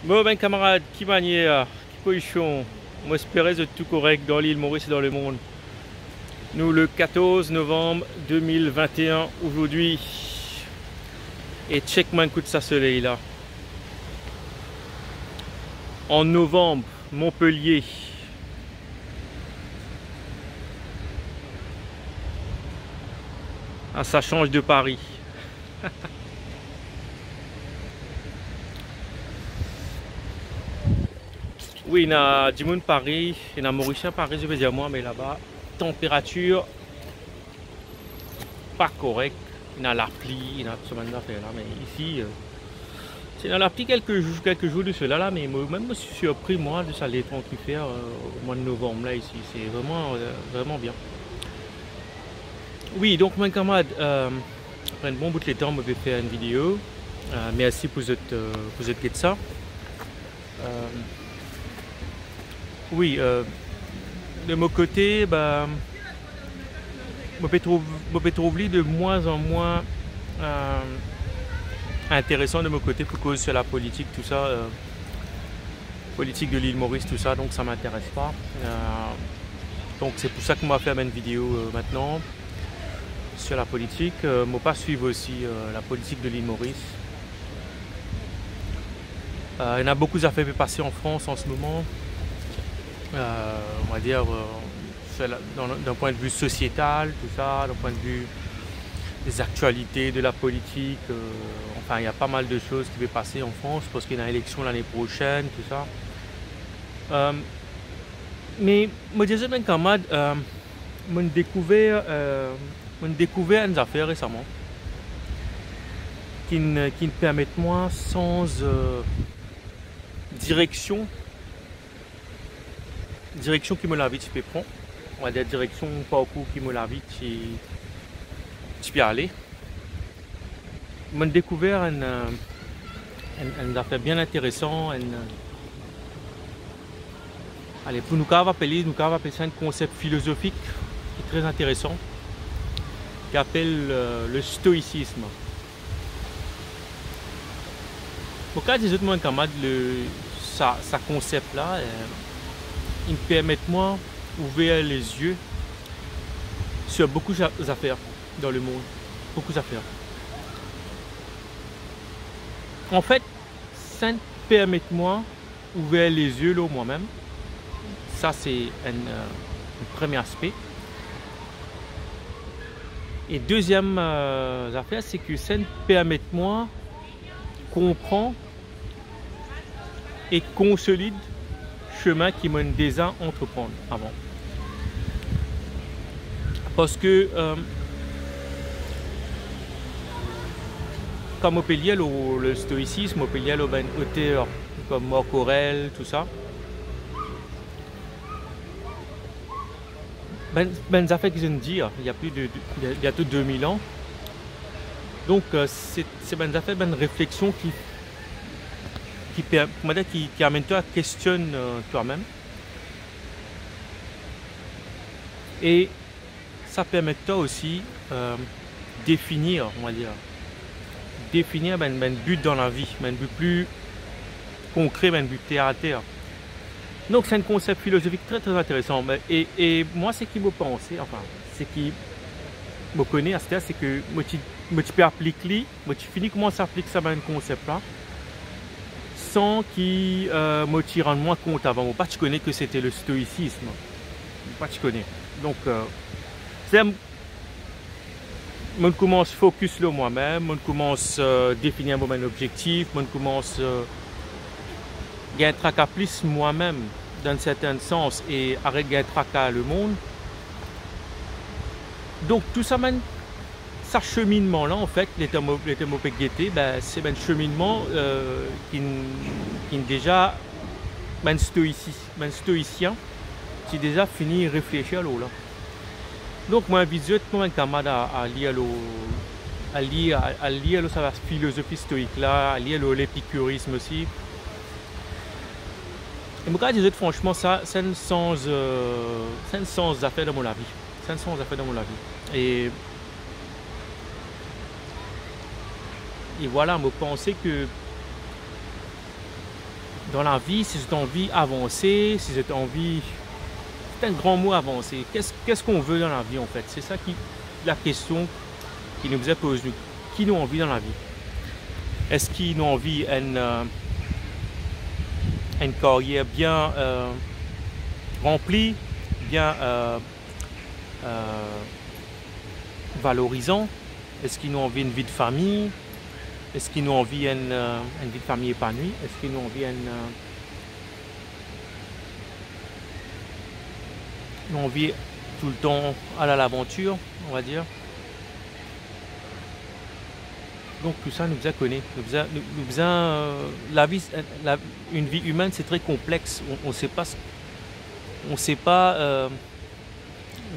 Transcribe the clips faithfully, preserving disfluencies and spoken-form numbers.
Bon, bann kamarad, ki manier, ki pozision? Mo espere zot tou korek dan lil Moris e dan lemond. Nou le katorz novanm de mil vinte-enn azordi. E tchek mwa kout sa soley la. An novanm, Montpellier. Ah, sa sanz de Paris. Wi, ena dimoun Paris, ena Morisien Paris, je veux dire mwa, me laba, tanperatir pa korek, ena lapli, ena tou sa bann zafer la, me isi, euh, ti ena lapli kelke zour, kelke zour de sela la, me mo, mem mo sirpri mwa de sa letran ki fer, euh, mwa de novanm la isi, se vreman, euh, vreman bien. Wi, donk, bann kamarad, euh, apre enn bon bout letan, mo pe fer enn video. Euh, mersi pou zot, euh, pou zot get sa. Euh, wi, euh, de mo kote, ba, mo pe trouv, mo pe trouv li de mwin an mwin, euh, interesan de mo kote pou koz sur la politik, tou sa, euh, politik de lil Moris, tou sa, donk sa m'intéresse pas. Euh, donk se pou sa ki mo fer bann video, euh, aster sur la politik. Euh, mo pa swiv osi, euh, la politik de lil Moris. Euh, ena boukou zafer pe pase an Frans an se moman. Euh, on va dire, euh, sur la, dan, dan pwin de vi sosietal, tou sa, dan pwin de vi des actualités, de la politik, euh, anfin, ena pa mal de soz ki pe pase an Frans, parski ena eleksion lane prosenn, tou sa. Euh, me mo dir zot, bann kamarad, euh, mo'nn dekouver, euh, mo'nn dekouver enn zafer resaman ki'nn, ki'nn permet mwa sanz, euh, direksion, direksion ki mo lavi ti pe pran, on va dire direksion, parkour ki mo lavi ti, ti pe ale. Mo'nn dekouver enn, euh, enn, enn zafer bien interesan, enn, euh, ale, pou nou kapav apel li, nou kapav apel sa enn konsep filozofik ki tre interesan, ki apel, euh, le stoïcisme. Mo kapav dir zot, mwa, kamarad, le, sa, sa konsep la, euh, inn permet mwa ouver lezie sur boukou za-, zafer dan lemond. Boukou zafer. Anfet, sa inn permet mwa ouver lezie lor mwa mem. Sa se enn, euh, enn premie aspe. E deziem, euh, zafer, se ki sa inn permet mwa konpran e konsolid semin ki mo'nn deza antreprann avan. Parski, euh, kan mo pe lir lor le stoïcisme, mo pe lir lor bann oter kom Marc Aurèle, tou sa. Bann, bann zafer ki zot inn dir, il y a plus de, de, il y a bientôt deux mille ans. Donk, euh, se, se bann zafer, bann refleksion ki, ki per-, kouma dir, ki, ki amenn twa a kestionn, euh, twa mem. E sa permet twa osi, euh, definir, on va dire, definir bann, bann bi dan lavi, bann bi pli konkre, bann bi ter a ter. Donk, se enn konsep filozofik tre, tre interesan. Me, e, e mwa, seki mo panse, anfin, seki mo kone aster, se ki mo ti, mo ti pe aplik li, mo ti fini koumans aplik sa bann konsep la, san ki, euh, mo ti rann mwa kont avan. Mo pa ti kone ki sete le stoïcisme. Mo pa ti kone. Donk, euh, se mo'nn koumans fokis lor mwa mem, mo'nn koumans, euh, definir mwa mem lobzektif, mo'nn koumans, euh, gagn traka plis mwa mem, dan enn serten sans, e aret gagn traka lemond. Donk, tou sa bann, sa seminnman la, anfet, letan mo, letan mo pe gete, be, se bann seminnman, euh, ki'nn, ki'nn deza bann stoïsi-, bann stoïsien ti deza fini reflesir lor la. Donk, mo invit zot, mwa, bann kamarad, a, a lir lor, a lir, a, a lir lor sa filozofi stoik la, a lir lor lepikirizm osi. E mo kapav dir zot, fransman, sa, sa enn sanz, euh, sa enn sanz zafer dan mo lavi. Sa enn sanz zafer dan mo lavi. E, e vwala, mo panse ki dan lavi, si zot anvi avanse, si zot anvi, se enn gran mo, avanse. Qu'est-ce, qu'est-ce qu'on veut dans la vie, en fait? Se sa ki, la kestion ki nou bizin poz nou. Ki nou anvi dan lavi? Eski nou anvi enn, euh, enn karyer bien, euh, ranpli, bien, euh, euh, valorizan? Eski nou anvi enn vi de fami? Eski nou anvi enn, euh, enn vi de fami epanwi? Eski nou anvi enn, euh, nou anvi toultan al a lavantir, on va dire? Donk, tou sa, nou bizin kone. Nou bizin, nou, nou bizin, euh, lavi, euh, la, une vie humaine, c'est très complexe. On, on sait pas ce, on sait pas, euh,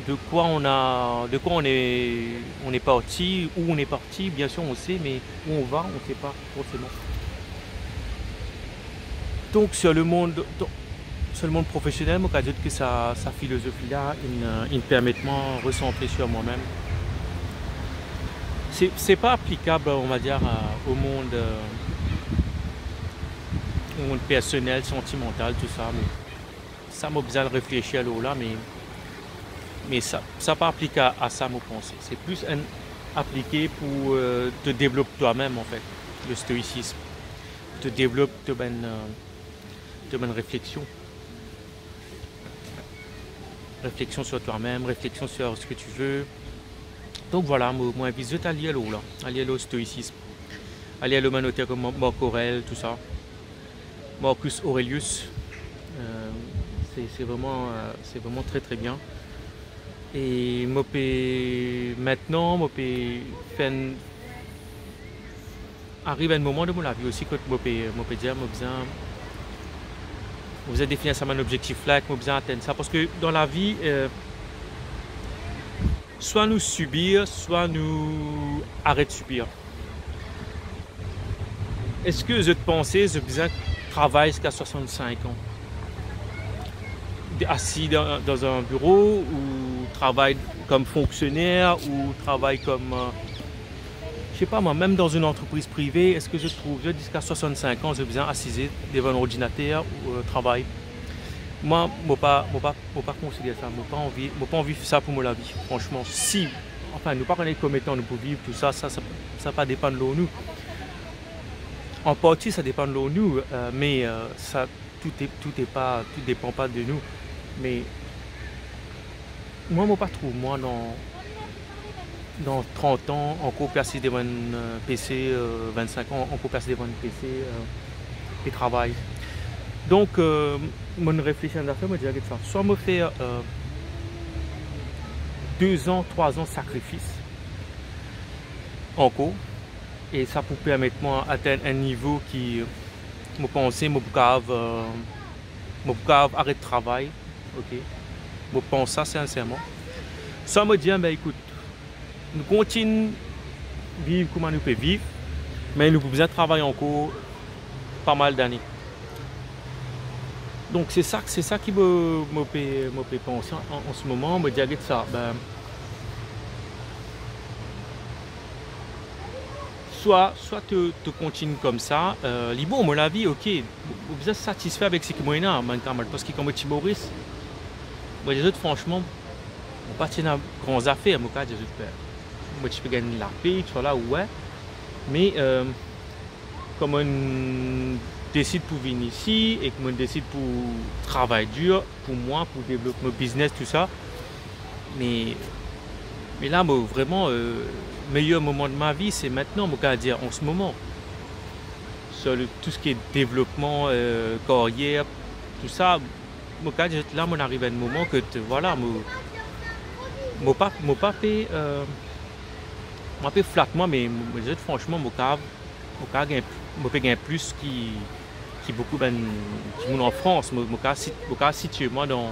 de quoi on a, de quoi on est, on est parti, où on est parti, bien sûr on sait, mais où on va, on sait pas forcément. Donc sur le monde, donc, sur le monde professionnel, mo kav dir ki sa, sa filozofi la, inn, inn permet mwa resantre sur moi-même. C'est, c'est pas applicable, on va dire, euh, au monde, euh, au monde personnel, sentimental, tout ça, mais sa, mo bizin reflesir lor la, me, me sa, sa pa aplike a, a sa, mo panse. Se plis enn aplike pou, euh, to devlop twa-mem, an fet, le stoïcisme. To devlop to bann, euh, to bann refleksion. Réflexion sur toi-même, réflexion sur ce que tu veux. Donk vwala, mo, mo invit zot al lir lor la, al lir lor stoïcisme, al lir lor bann oter kom Mar-, Marc Aurèle, tou sa. Marcus Aurelius, euh, se, se vreman, euh, se vreman tre, tre bien. E mo pe, mintnan, mo pe fer enn, ariv enn moman dan mo lavi osi kot mo pe, mo pe dir, mo bizin, mo bizin definir sa bann obzektif la, ek mo bizin atenn sa. Parski dan lavi, euh, swa nou sibir, swa nou aret sibir. Eski zot panse zot bizin travay ziska swasann-sink an? De, asi dan, dan enn biro, ou travay kom fonksioner, ou travay kom, euh, je sais pas moi, mem dan enn antrepriz prive, eski zot trouv zot ziska swasann-sink an, zot bizin asize devan enn ordinater, ou, euh, travay? Mwa, mo pa, mo pa, mo pa konsider sa, mo pa anvi, mo pa anvi sa pou mo lavi, fransman. Si, anfin, nou pa kone komie letan nou pou viv, tou sa, sa, sa, sa pa depann lor nou. An parti, sa depann lor nou, euh, me, euh, sa, tout est, tout est pas, tout dépend pas de nous. Me mwa, mo pa trouv mwa dan, dan trant an, ankor pe asiz devan enn, euh, P C, euh, vinn-sink an, ankor pe asiz devan enn P C, euh, pe travay. Donk, euh, mo'nn reflesi enn zafer, mo dir, get sa. Swa mo fer, euh, de zan, trwa zan sakrifis ankor, e sa pou permet mwa atenn enn nivo ki, mo panse, mo pou kav, euh, mo pou kav aret travay, ok? Mo pans sa sinserman. Swa mo dir, be, ekout, nou kontign viv kouma nou pe viv, me nou pou bizin travay ankor pa mal dane. Donk, se sa, se sa ki mo, mo pe, mo pe panse an, an se moman. Mo dir, get sa, be, swa, swa to, to kontign koumsa, euh, li bon, mo lavi, ok, mo bizin satisfe avek seki mo ena, bann kamarad, parski kan mo ti Moris, mo dir zot fransman, mo pa ti ena gran zafer, mo kav dir zot, be, mo ti pe gagn lape, tousala, wi, me, euh, kan mo'nn desid pou vinn isi, ek mo'nn desid pou travay dir pou mwa, pou devlop mo biznes, tou sa, me, me la, mo, vreman, euh, meyer moman de ma vie, se mintnan, mo kav dir, an se moman. Sur le, tout ce qui est développement, euh, carrière, tout ça, mo kav dir zot, la, mo'nn ariv enn moman ke, vwala, mo, mo pa, mo pa pe, euh, mo pe flat mwa, me mo, mo dir zot fransman, mo kav, mo kav gagn, mo pe gagn plis ki, ki boukou bann dimoun an Frans. Mo, mo kav sit-, mo kav sitie mwa dan,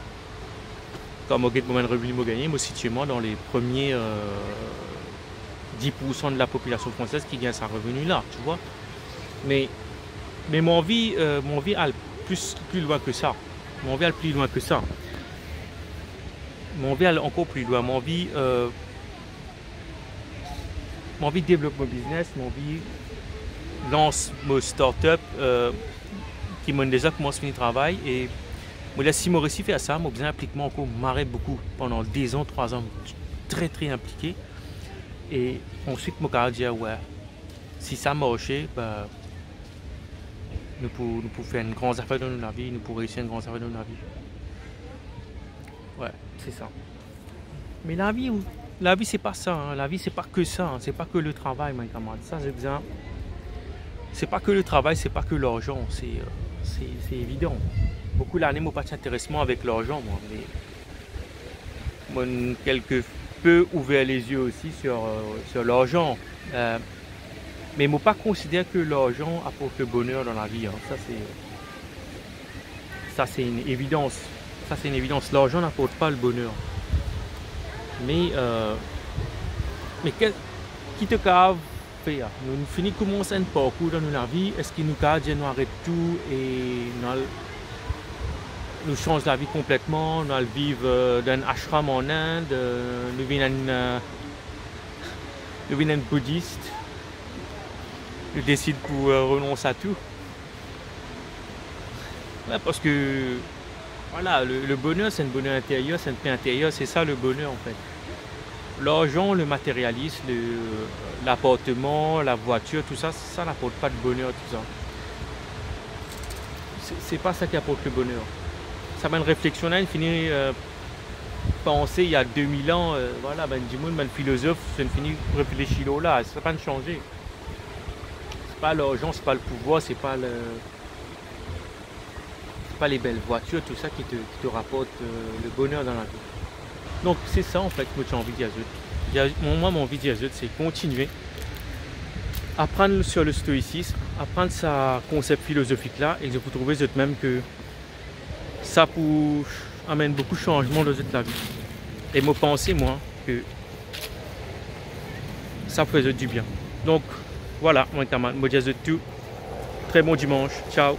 kan mo get mo bann revni mo gagne, mo sitie mwa dan le premie, euh, dis pour cent de la population française ki gagn sa revni la, tu vois. Me, me mo anvi, euh, mo anvi al plis, pli lwin ke sa. Mo anvi al pli lwin ke sa. Mo anvi al ankor pli lwin. Mo anvi, euh, mo anvi devlop mo biznes, mo anvi lans mo startup, euh, ki mo'nn deza koumans fini travay, e mo les si mo resi fer sa, mo bizin inplik mwa ankor mare boukou, pandan de zan, trwa zan, tre, tre inplike. E answit, mo kapav dir, we, si sa marse, be, nou pou, nou pou fer enn gran zafer dan nou lavi, nou pou reisi enn gran zafer dan nou lavi. We, se sa. Me lavi, lavi, se pa sa, hein. Lavi, se pa ke sa, hein. Se pa ke le travay, mo kamarad. Sa, se bizin. Se pa ke le travay, se pa ke larzan. Se, euh, se, se evidan. Boukou lane, mo pa ti interes mwa avek larzan, mwa, me mo'nn kelke pe ouver lezie osi sir, euh, sir larzan. Euh, me mo pa konsider ke larzan aport le boner dan lavi, hein. Sa, se, sa, se enn evidans. Sa, se enn evidans. Larzan n'aport pa le boner. Me, euh, me ke, ki to kapav fer? Nou fini koumans enn parkour dan nou lavi, eski nou kapav dir nou aret tou e nou al, nou sanz lavi konpletman, nou al viv, euh, dan enn ashram an Inde, euh, nou vinn enn, euh, nou vinn enn boudis, nou desid pou, euh, renons a tou? We, parski, vwala, le, le boner, se enn boner interyer, se enn pe interyer, se sa le boner, anfet. Larzan, le materialisme, le, lapartman, lavwatir, tou sa, sa n'aport pa de boner, tou sa. Se, se pa sa ki aport le boner. Sa bann refleksion la, inn fini, euh, panse il y a deux mille ans, euh, vwala, bann dimoun, bann filozof, inn fini reflesi lor la, sa pa'nn sanze. Se pa larzan, se pa le pouvwar, se pa le, se pa le bel vwatir, tou sa ki to, ki to raport, euh, le boner dan lavi. Donk, se sa, anfet, mo ti anvi dir zot. Dir, mwa, mwa, mo anvi dir zot, se kontigne aprann sir le stoïcisme, aprann sa konsep filozofik la, e zot pou trouve zot mem ke sa pou amenn boukou sanzman dan zot lavi. E mo panse, mwa, ke sa pou fer zot dibien. Donk, vwala, mo kamarad, mo dir zot tou, tre bon dimans. Ciao.